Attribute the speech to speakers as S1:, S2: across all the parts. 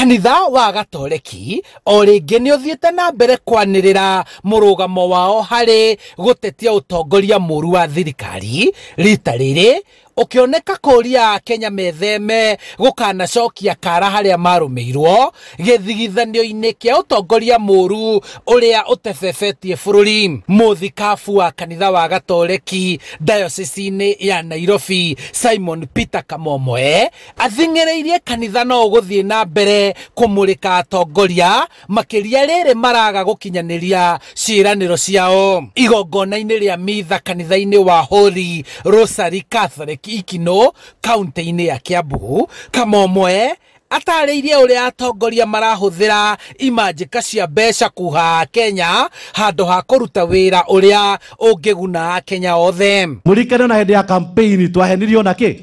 S1: Kanitha wa Gatoreki o rĩngĩ nĩ ũthiĩte na mbere kwanĩrĩra mũrũgamo wao harĩ gũtetia ũtongoria mũru wa thirikari. Rita rĩrĩ ũkĩoneka kũria Kenya metheme gũkanacokia kara harĩa marũmĩirwo gĩthigithanio-inĩ kĩa ũtongoria mũru ũrĩa ũtebebetie bũrũri. Mũthikabu wa kanitha wa Gatoreki diocese-inĩ ya Nairobi Simon Peter Kamomoe athing'ĩrĩirie kanitha no ũgũthiĩ na mbere kũmũrĩka atongoria makĩria rĩrĩ maraga gũkinyanĩria ciĩranĩro ciao. Igongona-inĩ rĩa mitha kanitha-inĩ wa Holy Rosary Catholic Ikino kaunti-inĩ ya Kiambu, Kamomoe atarĩirie ũrĩa atongoria marahũthĩra imanjĩka cia mbeca kuha Kenya handũ ha kũruta wĩra ũrĩa ũngĩguna Kenya othe.
S2: Mũririkane na hĩndĩ ya campaign twahenirio na kĩ?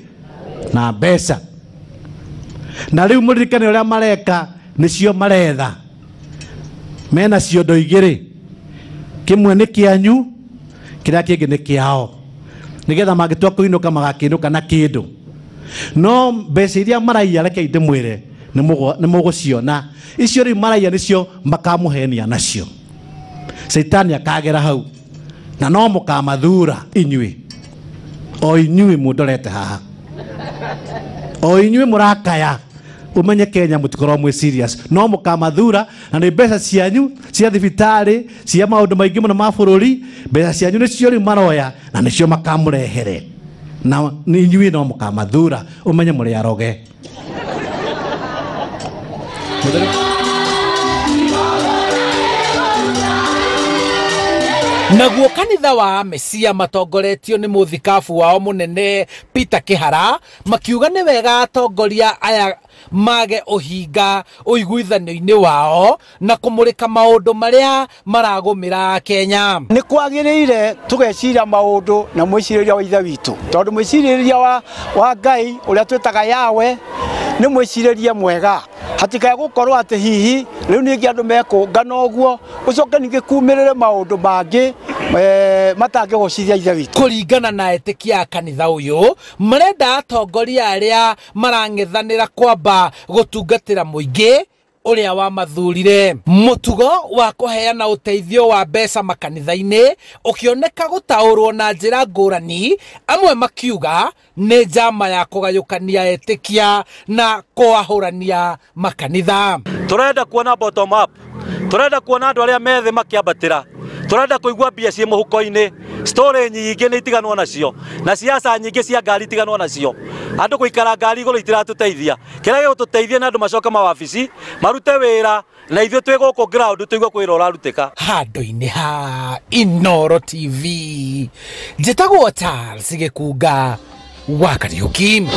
S2: Na mbeca. Na rĩu mũririkane ũrĩa mareka nĩcio maretha. Mena ciondo igĩrĩ, kĩmwe nĩ kĩanyu, kĩrĩa kĩngĩ nĩ kĩao, nĩgetha mangĩtua kũinũka magakĩinũka na kĩndũ. No mbeca iria maraiya, reke ndĩmwĩre, nĩ mũgũciona. Icio rĩu maraiya nĩcio makamũhenia nacio. Caitani akagera hau na no mũkamathura inyuĩ, o inyuĩ mũndorete haha, o inyuĩ mũrakaya. Umenye Kenya mũtikorwo mwĩ serious, no mũkamathura na nĩ mbeca cianyu cia thibitarĩ, cia maũndũ maingĩ mũno ma bũrũri. Mbeca cianyu nĩcio rĩu maroya na nĩcio makamũrehere, na inyuĩ no mũkamathura. Umenye mũrĩ aroge.
S1: Naguo kanitha wa Mesia matongoretio nĩ mũthikabu wao mũnene Peter Kihara makiuga nĩ wega atongoria aya mage ũhinga ũiguithanio-inĩ wao na kũmũrĩka maũndũ marĩa maragũmĩra Kenya.
S3: Nĩ kwagĩrĩire tũgeciria maũndũ na mwĩcirĩria wa Ithe witũ, tondũ mwĩcirĩria wa Ngai ũrĩa twĩtaga Yahweh nĩ mwĩcirĩria mwega. Hatikae gũkorwo atĩ hihi rĩu ningĩ andũ mekũngana ũguo ũcoke ningĩ kumĩrĩre maũndũ mangĩ matangĩgocithia Ithe witũ.
S1: Kũringana na etĩkia a kanitha ũyũ, marenda atongoria arĩa marang'ethanĩra kwamba gũtungatĩra mũingĩ ũrĩa wamathurire. Mũtugo wa kũheana ũteithio wa mbeca makanitha-inĩ ũkĩoneka gũtaũrwo na njĩra ngũrani, amwe makiuga nĩ njama ya kũgayũkania etĩkia na kũahũrania makanitha.
S4: Tũrenda kuona bottom up, tũrenda kuona andũ arĩa me thĩ makĩambatĩra, tũrenda kũigua mbia ciĩ mũhuko-inĩ. Story nyingĩ nĩ itiganwo nacio, na siasa nyingĩ cia ngari itiganwo nacio. Andũ gũikara ngari igũrũ itiratũteithia. Kĩrĩa gĩgũtũteithia nĩ andũ macoke mawabici marute wĩra, na ithuĩ twĩ gũkũ ground tũigue kwĩra ũrarutĩka.
S1: Handũ-inĩ ha Inooro TV, njĩtagwo Charles Gĩkunga wa Kariũki.